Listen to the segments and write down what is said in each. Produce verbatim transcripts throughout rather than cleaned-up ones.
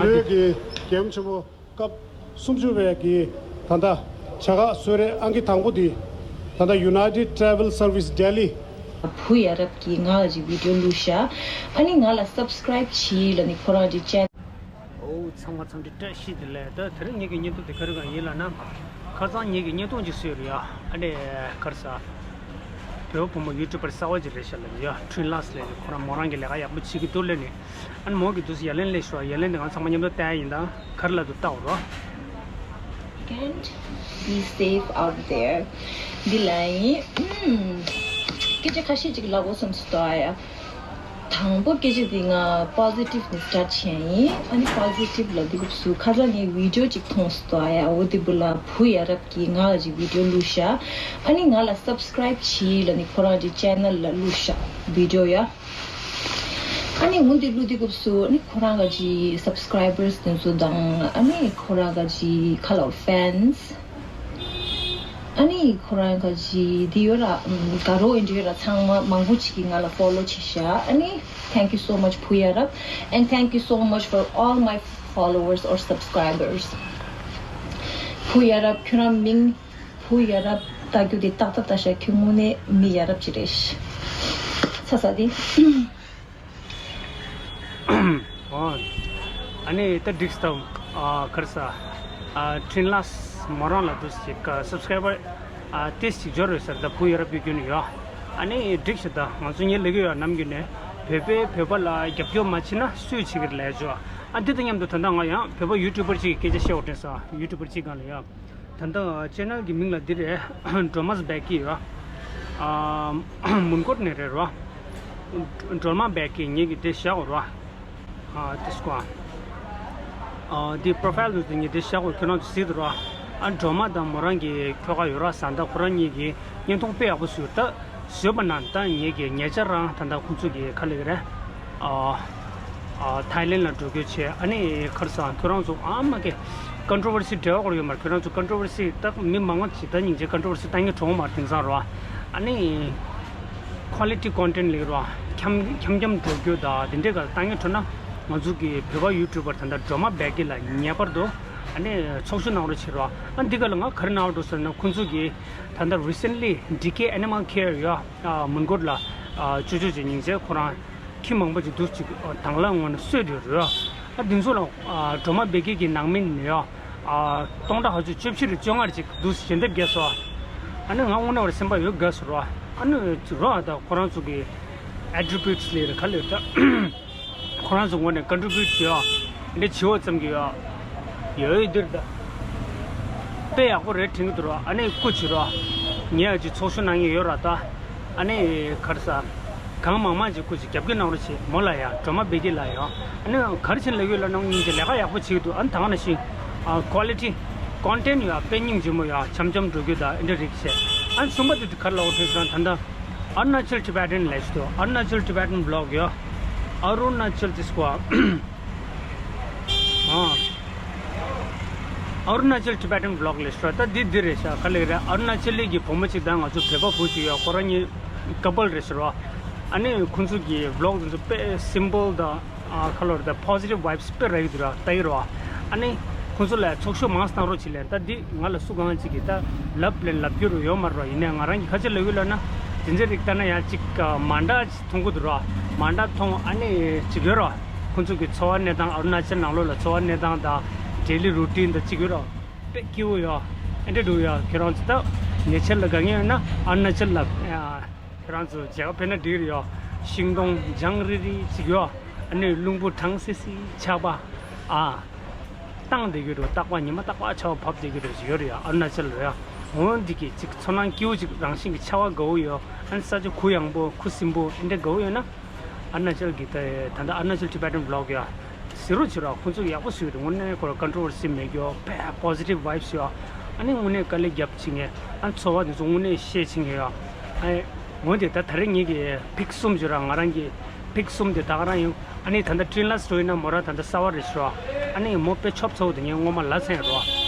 བོད་ཀྱི་རྒྱལ་ཡུམ་ཆེན་མོ་སྐབས་སུམ་ཅུ་པའི་གི་ད་ལྟ་བྱ་དགའ་གསོལ་རས་ཨང་ཀི་དང་པོ་འདི་ད་ལྟ་United Travel Service Delhi བུ་ཡ་རབས་ཀྱིས་ང་ལ་ཅིག་བི་ཌི་ཡོ་བླུགས་ཤག་ཨ་ནི་ང་ལ་སབ་སི་ཀ་རའིབ་བྱེད་ལབ་ནི་ཁོ་རང་གི་ཅེ། ཨོ་ཚང་མ་འཚམས་འདྲི་བཀྲ་ཤིས་བདེ་ལེགས། ད་དེ་རིང་ངེད་ཀྱི་བརྙན་ཐུང་དེ་ག་རེ་གང་ཡིན་ལབ་ན། ཁ་སང་ངེད་ཀྱི་བརྙན་ཐུང་ཅིག་བཟོས་རེད་ཡ། ཨ་ནི་ག་རེ་ཟ། བོད་བུ་མོ་ཡུ་ཊུབ་པར་གསར་བ་ཅིག་རེད་ཤག་ལབ་ཡ། ཁྲིན་ལགས་ལབ་ནི་ཁོ་རང་མོ་རང་གི་ལས་ཀ་ཡག་པོ་བྱེད་ཀྱི་འདུག་ལབ་ནི། ཨ་ནི་མོ་གི་དུས་སུ་ཡ་ལན་སླེབས་ཤག་ཡ་ལན་དེ་ང་ཚང་མ་མཉམ་དུ་བལྟ་ཡ་ཡིན། ད་ག་རེ་ལབ་འདུག་ལྟ་འོ་རོགས། Can't be safe out there. འདི་ལ་ཡིན། ཨུམ། སྐད་ཆ་ཁ་ཤས་ཅིག་ལབ་དགོས་བསམ་སོང་ད་ཡ། དང་པོ་སྐད་ཆ་འདི་ང་པོ་སི་ཊིབ་ནས་སི་ཊཱཊ་བྱས་ཡིན། ཨ་ནི་པོ་སི་ཊིབ་ལབ་དུས་སྐབས་སུ་ཁ་སང་ངས་བི་ཌི་ཡོ་ཅིག་མཐོང་སོང་ད་ཡ། འོ་དེ་བུ་ལ་བུ་ཡ་རབས་ཀྱིས་ང་ལ་ཅིག་བི་ཌི་ཡོ་བླུགས་ཤག་ཨ་ནི་ང་ལ་སབ་སི་ཀ་རའིབ་བྱེད་ལབ་ནི་ཁོ་རང་གི་ཅེ་ནལ་ལ་བླུགས་ཤག་བི་ཌི་ཡོ་ཡ། ཨ་ནི་འོ་འདི་བླུགས་དུས་སྐབས་སུ་ཨ་ནི་ཁོ་རང་གི་སབ་སི་ཀ་རའི་བར་དེ་ཚོ་དང་ཨ་ནི་ཁོ་རང་གི་ཁ་ལོ་ཕེན་སི། ཨ་ནི་ཁོ་རང་གི་འདི་ཡོད་ར། དགའ་རོགས་ཨིན་འདྲ་ཡོད་ར། ཚང་མ་མང་པོ་ཅིག་གིས་ང་ལ་ཕོ་ལོ་བྱས་ཤག་ཨ་ནི། Thank you so much བུ་ཡ་རབས། And thank you so much for all my followers or subscribers. བུ་ཡ་རབས་ཁྱོད་རང་མིང་བུ་ཡ་རབས་ལྟ་རྒྱུ་དེ་ཏག་ཏག་ལྟ་ཤག་ཁྱོད་དངོས་གནས་མི་ཡ་རབས་ཅིག་རེད། ཚ་ཚ་དེ། ཨོ། ཨ་ནི་ད་འགྲིག་སྟབས། ཨ་ག་རེ་ཟ། ཨ་ཁྲིན་ལགས་མོ་རང་ལ་འདུག་ཅིག་སབ་སི་ཀ་རའི་བར་ཨ་ཏེས་ཅིག་འབྱོར་ཡོད་ཟེར། ད་བུ་ཡ་རབས་ཀྱི་རྒྱུན་ནས་ཡོད། ཨ་ནི་འགྲིག་ཤག་ད་ང་ཚོ་ངས་ལབ་ཀྱི་ཡོད། ནམ་རྒྱུན་ནས་བོད་པས་བོད་པ་ལ་རྒྱབ་སྐྱོར་མ་བྱེད་ན་སུས་བྱེད་ཀྱི་རེད་ལབ་ཡ་ཅོ། ཨ་འདི་དང་མཉམ་དུ་ད་ལྟ་ང་ཡང་བོད་པ་ཡུ་ཊུབ་པར་ཅིག་གི་སྐད་ཆ་བཤད་འོ་དྲན་སོང་། ཡུ་ཊུབ་པར་ཅིག་སྒང་ལ་ཡོད། ད་ལྟ་ཅེ་ནལ་གྱི་མིང་ལ་འདི་རེད། སྒྲོལ་མ་སྦེ་ཀི་ཡོད། ཨ་མོན་གྷོ་ནས་རེད་རོ། སྒྲོལ་མ་སྦེ་ཀི་ངེད་ཀྱི་དེ་བཞག་རོ། ཨ་དེ་སྐོ། ཨ་འདི་པོ་རོ་ཕའིལ་དུ་ངེད་དེ་བཞག་རོ། ཁྱོད་རང་ཚོ་གཟིགས་དུ་རོ། ཨ་སྒྲོལ་མ་དང་མོ་རང་གི་ཁྱོ་ག་ཡོད་ར་ཟ། ད་ཁོ་རང་གཉིས་ཀྱི་བརྙན་ཐུང་དཔེ་ཡག་པོ་བཟོས་ད། བཟོས་པ་ན་ད་ངེད་ཀྱི་ཉེ་ཆར་རང་ད་ལྟ་ཁོང་ཚོ་གི་ཁ་ལེགས་རེད། ཨ། ཨ་ཐའི་ལེན་ལ་འགྲོ་རྒྱུ་བྱས། ཨ་ནི་ཁར་སང་ཁྱོད་རང་ཚོ་ཨ་མ་ཀེ་ཀོན་ཊོ་ཝར་སི་འབྲེལ་བ་ཡོད་མ་རེད། ཁྱོད་རང་ཚོ་ཀོན་ཊོ་ཝར་སི་ད་མི་མང་ང་ཅིག་ད་སྙིང་རྗེ་ཀོན་ཊོ་ཝར་སི་ལྟ་ངན་གྲོངས་མ་རེད། དེང་སང་རོ། ཨ་ནི་ཁོ་ལི་ཊི་ཀོན་ཊེན་ཊི་ལེགས་རོ། འཁྱམ་འཁྱམ་འཁྱམ་འགྲོ་རྒྱུ་ད་དེ་འདྲའི་ག་ལྟ་ངན་གྲོངས་ན་ང་ཚོ་གི་བོད་པ་ཡུ་ཊུབ་པར་ད་ལྟ་སྒྲོལ་མ་སྦེ་ཀི་ལ་ངེས་པར་དུ་ཨ་ནི་ཚོགས་ཞུགས་གནང་རོགས་བྱེད་རོ། ཨ་འདི་ག་ལ་ང་ག་རེ་གནང་རོགས་ཟེར་ན་ཁོང་ཚོ་གི་ད་ལྟ་རི་སེན་ལི་ཌི་ཀེ་ཨེ་ནི་མལ་ཁེར་ཡོད། ཨ་མོན་གྷོ་ལ་ཨ་ཅོ་ཅོ་ཅེ་སྙིང་རྗེ་ཁོ་རང་ཁྱི་མང་པོ་ཅིག་འདུག་ཅིག་དང་བླངས་ངང་ནས་གསོས་དེ་རོ། ཨ་འདི་ཚོ་ལ་ཨ་སྒྲོལ་མ་སྦེ་ཀི་གི་ནང་མི་ནི་ཡོད། ཨ་སྟོང་ཕྲག་ལྔ་བཅུ་བཅོ་བཞི་རེ་བཅོ་ལྔ་རེ་ཅིག་འདུག་ཞལ་འདེབས་རྒྱས་སོ། ཨ་ནི་ང་དངོས་གནས་བར་སེམས་པ་ཡོད་དགའ་སོ་རོ། ཨ་ནི་ཅིག་རོ། ཨ་ད་ཁོ་རང་ཚོ་གི་ཨེ་ཊི་རི་བིའུ་ཊི་ལས་རེ་ག་ལས་ད། ཁོ་རང་ཚོ་ངོས་ནས་ཀོན་ཊི་རི་བིའུ་ཊི་བྱེད་ཡོད། འདི་བྱེད་འོ་ཙམ་གྱི་ཡོད། ཡོད་ཡོད་འདིར་ད། དཔེ་ཡག་པོ་རེད་དྲན་གྱི་འདུག་རོ། ཨ་ནི་སྐུ་མཁྱེན་རོ། ངས་ཨ་ཅིག་ཚོགས་ཞུགས་གནང་མཁན་ཡོད་ར་ད། ཨ་ནི་ག་རེ་ཟ། གང་མང་མང་ཅིག་སྐུ་མཁྱེན་རྒྱབ་སྐྱོར་གནང་རོགས་བྱེད། མོ་ལ་ཡ་སྒྲོལ་མ་སྦེ་ཀི་ལ་ཡ། ཨ་ནི་ག་རེ་བྱེད་ལབ་ཡོད་ལབ་ན་སྙིང་རྗེ་ལས་ཀ་ཡག་པོ་བྱེད་ཀྱི་འདུག་ཨ་ནི་ད་ག་ནང་བཞིན། ཨ་ཀོ་ལི་ཊི། ཀོན་ཊེན་ཊི་ཡ་དཔེ་སྙིང་རྗེ་མོ་ཡ་འཆམ་འཆམ་འགྲོ་རྒྱུ་ད་ཨེ་འདྲ་རིགས་བྱས། ཨ་ནི་གསུམ་པ་དེ་ག་རེ་ལབ་འོ་དྲན་སོང་ད་ལྟ། Arunachal Tibetan ལབ་ཞིག་འདུག Arunachal Tibetan vlog ཡོད། Arunachal དེ་སྐོར། ཨ། Arunachal Tibetan vlog ལབ་ཞིག་ར། ད་འདི་འདི་རེད་ཤག་ག་ལེགས་རེད། ཨ་རུ་ན་ཅལ་གྱི་བུ་མོ་གཅིག་དང་ང་ཚོ་བོད་པ་བུ་གཅིག་ཡོད། ཁོ་རང་གཉིས་ཀ་པལ་རེད་ཟེར་བ། ཨ་ནི་ཁོང་ཚོ་གི་vlog དེ་ཚོ་དཔེ་simple དང་ཨ་ཁ་ལོ་རེད། ད་positive vibes དཔེ་རག་གི་འདུག་ར། ལྟ་གི་རེད་བ། ཨ་ནི་ཁོང་ཚོ་ལ་ཚོགས་ཞུགས་མང་ཙམ་གནང་རོགས་བྱེད་ལབ། ད་འདི་ང་ལ་སུ་གང་ཅིག་གིས་ད་ལབ་ལབ་ལབ་རྒྱུ་རུ་ཡོད་མ་རེད་བ། ཡིན་ནའི་ང་རང་གིས་ག་ཅི་ལབ་ཡོད་ལབ་ན། དེ་འདྲ་རིགས་ལྟ་ན་ཡང་ཅིག་མ་འདྲ་མཐོང་གི་འདུག་ར། མ་འདྲ་མཐོང་། ཨ་ནི་ཅིག་ཡོད་ར། ཁོང་ཚོ་གི་འཚོ་བ་གནས་སྟངས། ཨ་རུ་ན་ཅལ་ནང་ལོགས་ལ་འཚོ་བ་གནས་སྟངས་དང་daily routine དང་ཅིག་ཡོད་ར། དཔེ་སྐྱིད་པོ་ཡོད། ཨེ་འདྲ་འདུག་ཡ། ཁྱེད་རང་ཚོ་ད་ཉེ་ཆར་ལ་དགའ་ངེས་ཡོད་ན་ཨ་རུ་ན་ཅལ་ལ་ཁྱེད་རང་ཚོ་མཇལ་ཁ་ཕེབས་ན་འགྲིག་རེད་ཡ། ཤིང་སྡོང་ལྗང་རི་རི་ཅིག་ཡོད། ཨ་ནི་རླུང་བུ་གྲང་སི་སི་ཆར་པ་ཨ། བཏང་བསྡད་ཀྱི་འདུག་རྟག་པར་ཉི་མ་རྟག་པར་ཆར་པ་བབས་བསྡད་ཀྱི་འདུག་ཅིག་ཡོད་རེད་ཡ། ཨ་རུ་ན་ཅལ་ལ་ཡ། འོ་འདི་གི་ཅིག་ཚོར་སྣང་སྐྱིད་པོ་ཅིག་རང་བཞིན་གྱི་ཆར་པ་དགའ་པོ་ཡོད། ཨ་ནི་ས་ཆ་གུ་ཡངས་པོ་གུ་སིམ་པོ་ཨེ་འདྲ་དགའ་པོ་ཡོད་ན། ཨ་རུ་ན་ཅལ་གྱི་ད་ད་ལྟ་Arunachal Tibetan vlog ཡ། གཟིགས་རོགས་བྱེད་རོགས། ཁོང་ཚོ་ཡག་པོ་བཟོས་འདུག་དངོས་གནས་ཁོ་ར་controversy མེད་རྒྱུ། དཔེ་positive vibes ཡོད། ཨ་ནི་དངོས་གནས་དཀའ་ལས་རྒྱབ་བྱེད་མཁན། ཨ་ནི་ཚོར་བ་དེ་ཚོ་དངོས་གནས་བཤད་བྱེད་མཁན་ཡོད། ཨ་ནི་འོན་ཏེ་ད་ད་རེས་ངེད་ཀྱི་pick གསུམ་བྱོས་ར། ང་རང་གི་pick གསུམ་དེ་ད་ག་རང་ཡིན། ཨ་ནི་ད་ལྟ་ཊིན་ལ་སི་འགྲོ་ཡིན་ན་མོ་རང་ད་ལྟ་གསར་པ་རེད་ཤག་ཨ་ནི་མོ་དཔེ་ཆོབ་ཚ་པོ་དེ་ངས་སྔོན་མ་ལབ་ཚར་ཡིན་རོ།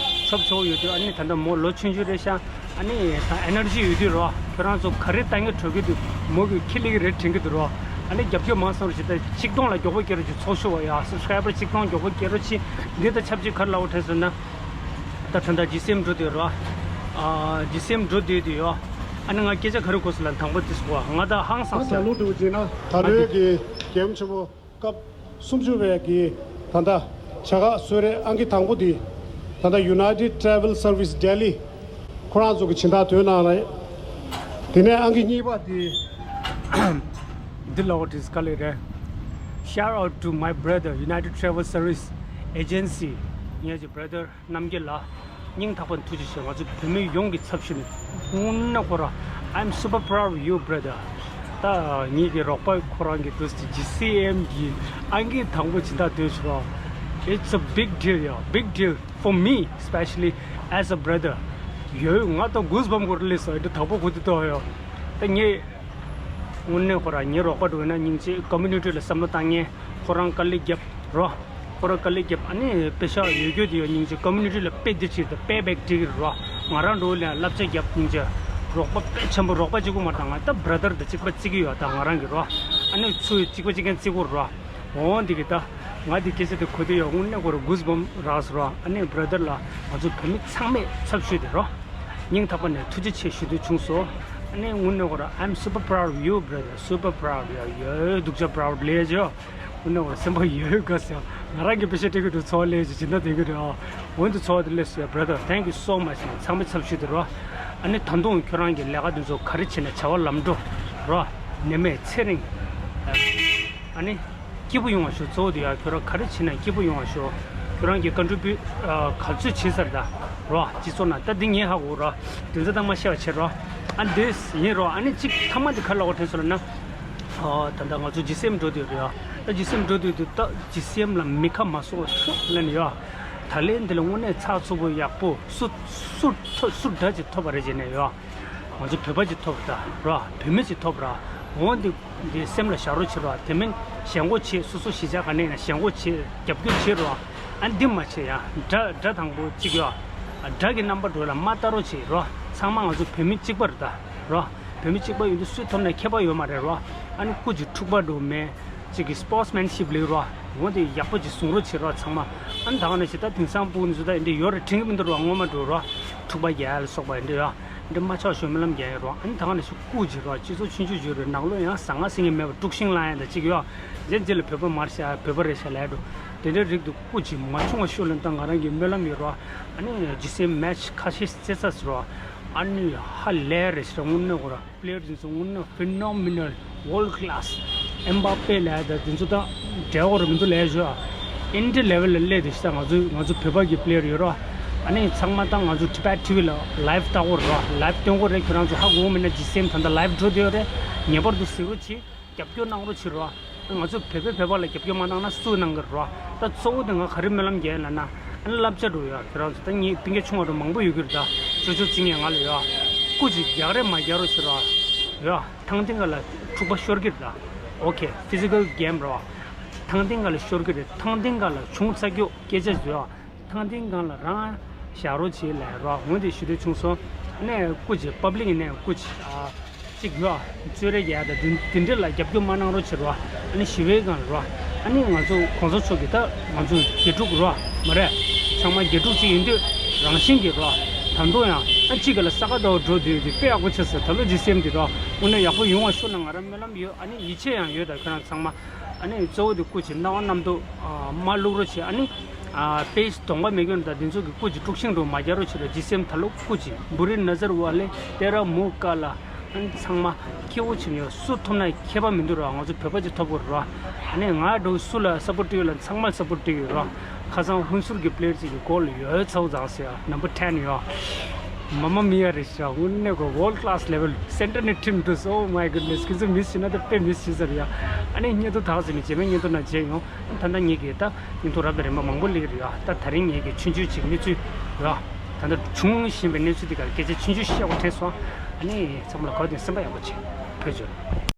ཆོབ་ཚ་པོ་ཡོད་དུས་ཨ་ནི་ད་ལྟ་མོ་ལོ་ཆུང་ཆུང་རེད་ཤག་ཨ་ནི་ད་energy ཡོད་དུས་རོ། ཁྱོད་རང་ཚོ་ག་རེ་ལྟ་ངན་འགྲོ་གི་འདུག་མོ་གི་ཁྱི་ལི་གི་རེད་དྲན་གི་འདུག་རོ། ཨ་ ཨ་ནི་རྒྱབ་སྐྱོར་མང་སོང་རུ་ཞིག་ད་ཆིག་སྟོང་ལ་མགྱོགས་པོ་སྐྱེ་རུ་ཅིག་ཚོགས་ཞུ་བ་ཡ། སབ་སི་ཀ་རའི་བར་ཆིག་སྟོང་མགྱོགས་པོ་སྐྱེ་རུ་ཅིག་འདི་ད་ཆབས་ཅིག་ག་རེ་ལབ་དགོས་དྲན་སོང་ན། ད་ད་ལྟ་ཇི་སི་ཨེམ་འགྲོ་དུས་ར། ཨ་ཇི་སི་ཨེམ་འགྲོ་དུས་དུས་ཡོ། ཨ་ནི་ང་སྐད་ཆ་ག་རེ་གོ་སོང་ལ་དང་པོ་དེ་སོ་ང་ད་ཧང་སངས་ད་སོང་། ལོ་འགྲོ་རྗེས་ན་ད་ལོའི་གི་རྒྱལ་ཡུམ་ཆེན་མོ་སྐབས་སུམ་ཅུ་པའི་གི་ད་ལྟ་བྱ་དགའ་གསོལ་རས་ཨང་ཀི་དང་པོ་དེ་ད་ལྟ་United Travel Service Delhi ཁོ་རང་ཚོ་གི་སྦྱིན་བདག་དོན་གནང་རེད། དེ་ནས་ཨང་ཀི་གཉིས་པ་དེ་འདི་ལ་འོ་དྲིས་ག་ལེ་རེད། Shout out to my brother, United Travel Service Agency. ངའི་ཅི་བྷ་ར་དར་རྣམ་རྒྱལ་ལགས། སྙིང་ཐག་པ་ནས་ཐུགས་རྗེ་ཆེ། ང་ཚོ་བོད་མི་ཡོངས་ཀྱི་ཚབ་ཞུས་ནས་དངོས་གནས་ཁོ་རང་I'm super proud of you, brother. ད་ངེད་ཀྱི་རོགས་པ་ཁོ་རང་གི་འདུག་སེ་ཇི་སི་ཨེམ་གྱི་ཨང་ཀི་དང་པོ་སྦྱིན་བདག་དོན་ཞུ་བ། It's a big deal, yeah, big deal for me, especially as a brother. ཡོད་ང་ད་གུས་བམ་སྐོར་སླེབས་སོང་། ཨེ་འདྲ་དག་པོ་གོ་དུས་ཐོག་ཡོད། ད་ངས་དངོས་གནས་ཁོ་རང་ངའི་རོགས་པ་འགྲོ་ན་སྙིང་རྗེ། ཀོ་མུ་ནི་ཊི་ལ་བསམ་བློ་བཏང་མཁན་ཁོ་རང་དཀའ་ལས་རྒྱབ་རོགས། ཁོ་རང་དཀའ་ལས་རྒྱབ། ཨ་ནི་པེ་ཤག་ཡོད་རྒྱུ་དེ་ཡོད་སྙིང་རྗེ། ཀོ་མུ་ནི་ཊི་ལ་དཔེ་འདི་བྱེད་དུ་དཔེ་བེག་སྒྲིག་རོགས། ང་རང་འགྲོ་ལ་བསླབ་བྱ་རྒྱབ་སྙིང་རྗེ། རོགས་པ་དཔེ་ཆེན་པོ། རོགས་པ་གཅིག་པུ་མ་དང་ང་ད་བྷ་ར་དར་དང་གཅིག་པ་བརྩི་གི་ཡོད། ད་ང་རང་གི་རོགས། ཨ་ནི་ཚུར་གཅིག་པ་གཅིག་རྐྱང་བརྩི་དགོས་རོགས། འོ་འདི་གི་ད་ང་འདི་སྐད་ཆ་དེ་གོ་དུས་ཡོད་དངོས་གནས་ཁོ་རང་གུས་བམ་རག་སོང་རོགས། ཨ་ནི་བྷ་ར་དར་ལ་ང་ཚོ་བོད་མི་ཚང་མས་ཚབ་ཞུས་ཏེ་རོགས། སྙིང་ཐག་པ་ནས་ཐུགས་རྗེ་ཆེ་ཞུ་འདོད་བྱུང་སོང་། ཨ་ནི་དངོས་གནས་ཁོ་རང་I'm super proud of you, brother, super proud of you. ཡོད་སྡུག་ཅག་པ་རའུ་ཌི་ལས་ཇོ། དངོས་གནས་ཁོ་རང་སེམས་པ་ཡོད་དགའ་སོང་། ང་རང་གི་པེ་ཤ་སྤྲད་གི་འདུག་ཚོར་བ་ལས་ཇོ་སྦྱིན་བདག་དེ་གི་རེད་ཨ། འོན་ཏེ་ཚོར་བ་དེ་ལས་སོང་བྷ་ར་དར། Thank you so much. ཚང་མས་ཚབ་ཞུས་ཏེ་རོགས། ཨ་ནི་ད་དུང་ཁྱོད་རང་གི་ལས་ཀ་འདི་ཚོ་ག་རེ་བྱས་ནས་བྱ་བ་ལམ་འགྲོ་རོགས། ནད་མེད་ཚེ་རིང་། ཨ་ནི། སྐྱིད་པོ་ཡོང་བ་ཞུ། གཙོ་བོ་དེ་ཡང་ཁྱོད་རང་ག་རེ་བྱེད་ན་སྐྱིད་པོ་ཡོང་བ་ཞུ། ཁྱོད་རང་གིས་ཀོན་ཊི་རི་བྷིའུ་ཊི་ག་ཚོད་བྱེད་ཚར་ད་རོ། སྤྱི་ཚོགས་ནང་ད་འདི་ངས་ཧ་གོ་རོ། དེ་ཚོ་ད་མ་བཤད་པ་བྱེད་རོ། ཨ་འདི་ཡིན་རོ། ཨ་ནི་གཅིག་ཐ་མ་འདི་ག་ལ་འོ་དྲན་སོང་ལབ་ན། ཨོ་ད་ལྟ་ང་ཚོ་ཇི་སི་ཨེམ་འགྲོ་དུས་རེད་ཡ། ད་ཇི་སི་ཨེམ་འགྲོ་དུས་དུ་ད་ཇི་སི་ཨེམ་ལ་མི་ཁ་མ་སོ་ཤོག་ལབ་ནས་ཡ། ད་ལན་འདི་ལ་དངོས་གནས་ཚགས་ཚུད་པོ་ཡག་པོ་སུ་སུ་ཐོ་སུ་འདྲ་ཅིག་ཐོབ་པ་རེད་ཅེས་ནས་ཡ། ང་ཚོ་བོད་པ་ཅིག་ཐོབ་ར། བོད་མི་ཅིག་ཐོབ་ར། འོ་འདི། འདི་སེམས་ལ་བཞག་རོགས་བྱེད་རོགས། དེ་མིན་ཞེན་ཁོག་བྱེད། སོ་སོ་གཞིས་ཆགས་ག་ནས་ཡིན་ན་ཞེན་ཁོག་བྱེད། རྒྱབ་སྐྱོར་བྱེད་རོགས། ཨ་འདི་མ་བྱེད་ཡ། དགྲ་དགྲ་དང་པོ་གཅིག་ཡོད། དགྲ་གི་རྣམ་པ་འགྲོ་ལ་མ་ལྟ་རོགས་བྱེད་རོགས། ཚང་མ་ང་ཚོ་བོད་མི་གཅིག་པ་རེད་ད་རོགས། བོད་མི་གཅིག་པ་ཡིན་དུས་སུས་ཐོབ་ན་ཁྱད་པར་ཡོད་མ་རེད་རོགས། ཨ་ནི་སྐུ་མཁྱེན་འཁྲུག་པ་འགྲོ་མེད། གཅིག་གི་སི་པོར་ཊི་སི་མེན་ཤིབ་ལེགས་རོགས། འོ་དེ་ཡག་པོ་ཅིག་བཟུང་རོགས་བྱེད་རོགས་ཚང་མ། ཨ་ནི་ད་ག་ནས་བྱེད་ད་དེང་སང་ཕྲུ་གུ་འདི་ཚོ་ད་འདི་ཡོད་རེད་དྲན་གི་མི་འདུག་རོགས། ངོ་མ་འགྲོ་རོགས། འཁྲུག་པ་རྒྱག་ཡ་ལ་སོགས་པ་འདི་ཡོད། འདི་མ་ཆོག་ཞོ་སྨོན་ལམ་རྒྱག་ཡ་རོགས། ཨ་ནི་ད་ག་ནས་ཤུ་སྐུ་མཁྱེན་རོགས། སྤྱི་ཚོགས་ཆུང་ཆུང་ཡོད་རེད། ནང་ལོགས་ཡང་ཟང་ངེ་ཟིང་ངེ་མེད་པ་དཀྲུག་ཤིང་བསླང་ཡ་འདྲ་གཅིག་ཡོད། རྗེས་འདི་ལ་བོད་པ་མ་རེད་ཤག་བོད་པ་རེད་ཤག་ལབ་འགྲོ། དེ་འདྲའི་རིགས་འདུག་སྐུ་མཁྱེན་མ་བྱུང་བ་ཤོག་ལབ་ད་ང་རང་གི་སྨོན་ལམ་ཡོད་རོགས། ཨ་ནི་ཇི་སི་ཨེམ་མེ་ཆི་ཁ་ཤས་རྩེ་ཚར་སོང་རོགས། ཨ་ནི་ཧ་ལས་རེད་ཤག་དངོས་གནས་ཁོ་ར་པི་ལེ་ཡར་དེ་ཚོ་དངོས་གནས་ཕེ་ནོ་མི་ནལ། World class. ཨེམ་བྷ་པེ་ལབ་ཡ་ད་དེ་ཚོ་ད་འབྲལ་བ་རུ་མི་འདུག་ལབ་ཡ་ཞུ། ཨིན་ཌི་ཡ་ལེ་ཝལ་ལ་སླེབས་དེ་ཤི་ད་ང་ཚོ་ང་ཚོ་བོད་པ་གི་པི་ལེ་ཡར་ཡོད་རོགས། ཨ་ནི་ཚང་མ་ད་ང་ཚོ་ཊི་བེཊ་ཊི་ཝི་ལ་ལའིབ་ལྟ་དགོས་རོགས། ལའིབ་སྟོན་དགོས་རེད། ཁྱོད་རང་ཚོ་ཧ་གོ་མེད་ན་ཇི་སི་ཨེམ་ད་ལྟ་ལའིབ་འགྲོ་བསྡད་ཡོད་རེད། ངེས་པར་དུ་གཟིགས་རོགས་གྱིས། རྒྱབ་སྐྱོར་གནང་རོགས་བྱེད་རོགས། ང་ཚོ་བོད་པས་བོད་པ་ལ་རྒྱབ་སྐྱོར་མ་གནང་ན་སུས་གནང་གི་རོགས། ད་གཙོ་བོ་དེ་ང་ག་རེ་སྨོན་ལམ་རྒྱག་ཡིན་ལབ་ན། ཨ་ནི་བསླབ་བྱ་འགྲོ་ཡ་ཁྱོད་རང་ཚོ་ད་ངའི་སྤུན་ཀྱག་ཆུང་བ་འགྲོ་མང་པོ་ཡོད་ཀྱི་རེད་ད། ཅོ་ཅོ་རྩི་ངས་ང་ལ་ཡ། སྐུ་མཁྱེན་རྒྱག་རེས་མ་རྒྱག་རོགས་བྱེད་རོགས། ཡ། ཐང་ཐིང་ག་ལ་འཁྲུག་པ་ཤོར་གྱི་རེད་ད། ཨོ་ཁེ། ཕི་ཟི་ཀལ་གེམ་རོགས། ཐང་ཐིང་ག་ལ་ཤོར་གྱི་རེད། ཐང་ཐིང་ག་ལ་བྱུང་ཚར་རྒྱུ་སྐད་ཆ་བཟོས་ཨ། ཐང་ཐིང་སྒང་ལ་རང་བཞག་རོགས་བྱེད་ལབ་རོགས། འོན་ཏེ་ཞུ་འདོད་བྱུང་སོང་། ནས་སྐུ་མཁྱེན་པབ་ལིག་ནས་སྐུ་མཁྱེན་ཨ། གཅིག་ཡོད་ཨ། རྩོད་རེས་རྒྱག་ཡ་ད་དེ་དེ་འདྲ་ལ་རྒྱབ་སྐྱོར་མ་གནང་རོགས་བྱེད་རོགས། ཨ་ནི་ཞི་བའི་སྒང་ལ་རོགས། ཨ་ནི་ང་ཚོ་གོང་ས་མཆོག་གིས་ད་ང་ཚོ་དགེ་ཕྲུག་རོགས་མ་རེད། ཚང་མ་དགེ་ཕྲུག་ཅིག་ཡིན་དུས་རང་བཞིན་གྱིས་རོགས། ད་དུང་ཡང་ཨ་གཅིག་ག་ལ་ས་ག་ཟླ་བ་འགྲོ་དུས་དེ་དཔེ་ཡག་པོ་བྱས་སོང་། ད་ལོ་ཇི་སི་ཨེམ་དེ་རོགས་དངོས་གནས་ཡག་པོ་ཡོང་བ་ཤོག་ལ་ང་རང་སྨོན་ལམ་ཡོད། ཨ་ནི་ཡིད་ཆེས་ཡང་ཡོད་ད་ཁྱོད་རང་ཚང་མ། ཨ་ནི་གཙོ་བོ་དེ་སྐུ་མཁྱེན་སྣང་བ་རྣམ་རྟོག་ཨ་མ་བླུག་རོགས་བྱེད། ཨ་ནི་ཨ་པེ་ཇི་གདོང་པ་མེད་མཁན་དང་དེ་ཚོ་གི་སྐུ་མཁྱེན་དཀྲུག་ཤིང་འགྲོ་མ་རྒྱག་རོགས་བྱེད་རོགས། ཇི་སི་ཨེམ་ད་ལོ་སྐུ་མཁྱེན་བུ་རི་ན་ཛར་ཝ་ལེ་ཏེ་ར་མུ་ཀ་ལ། ཨ་ནི་ཚང་མ་སྐྱིད་པོ་བྱེད་ཡོད། སུ་ཐོབ་ན་ཁྱད་པར་མི་འདུག་རོགས། ང་ཚོ་བོད་པ་ཅིག་ཐོབ་དགོས་རོགས། ཨ་ནི་ང་འགྲོ་སུ་ལ་སབ་པོར་ཊི་ཡོད་ལ་ཚང་མ་ལ་སབ་པོར་ཊི་ཡོད་རོགས། ཁ་སང་ཧུན་སུར་གྱི་པི་ལེ་ཡར་ཅིག་གི་གོལ་ཡོད་ཚའོ་ཛང་སི་ཡ་ནམ་བར་ཊེན་ཡོད། མ་མ་མི་ཡ་རེད་ཤག་དངོས་གནས་ཁོ་ཝོལ་ཌི་ཀ་ལ་སི་ལེ་ཝལ་སེན་ཊར་ནས་ཁྲིད་འདུག Oh my goodness. ཁྱེད་ཚོ་མིས་བྱས་ན་ད་དཔེ་མིས་བྱས་ས་རེད་ཡ། ཨ་ནི་བརྙན་ཐུང་དག་ཟིན་ནས་རྗེས་མའི་བརྙན་ཐུང་ནང་མཇལ་ཡོང་། ད་ལྟ་ངེད་ཀྱིས་ད་བརྙན་ཐུང་རབ་དང་རིམ་པ་མང་པོ་སླེབས་ཀྱི་རེད་ཡ། ད་ད་རིང་ངེད་ཀྱིས་ཆུང་ཆུང་ཅིག་གནས་ཚུལ་ཡ། ད་ལྟ་བྱུང་བཞིན་པའི་གནས་ཚུལ་འདི་གར་སྐད་ཆ་ཆུང་ཆུང་བཤད་དགོས་དྲན་སོང་། ཨ་ནི་ཚང་མ་ལ་གོ་བདེ་སེམས་པ་ཡག་པོ་བྱེད། བོད་ཆོལ།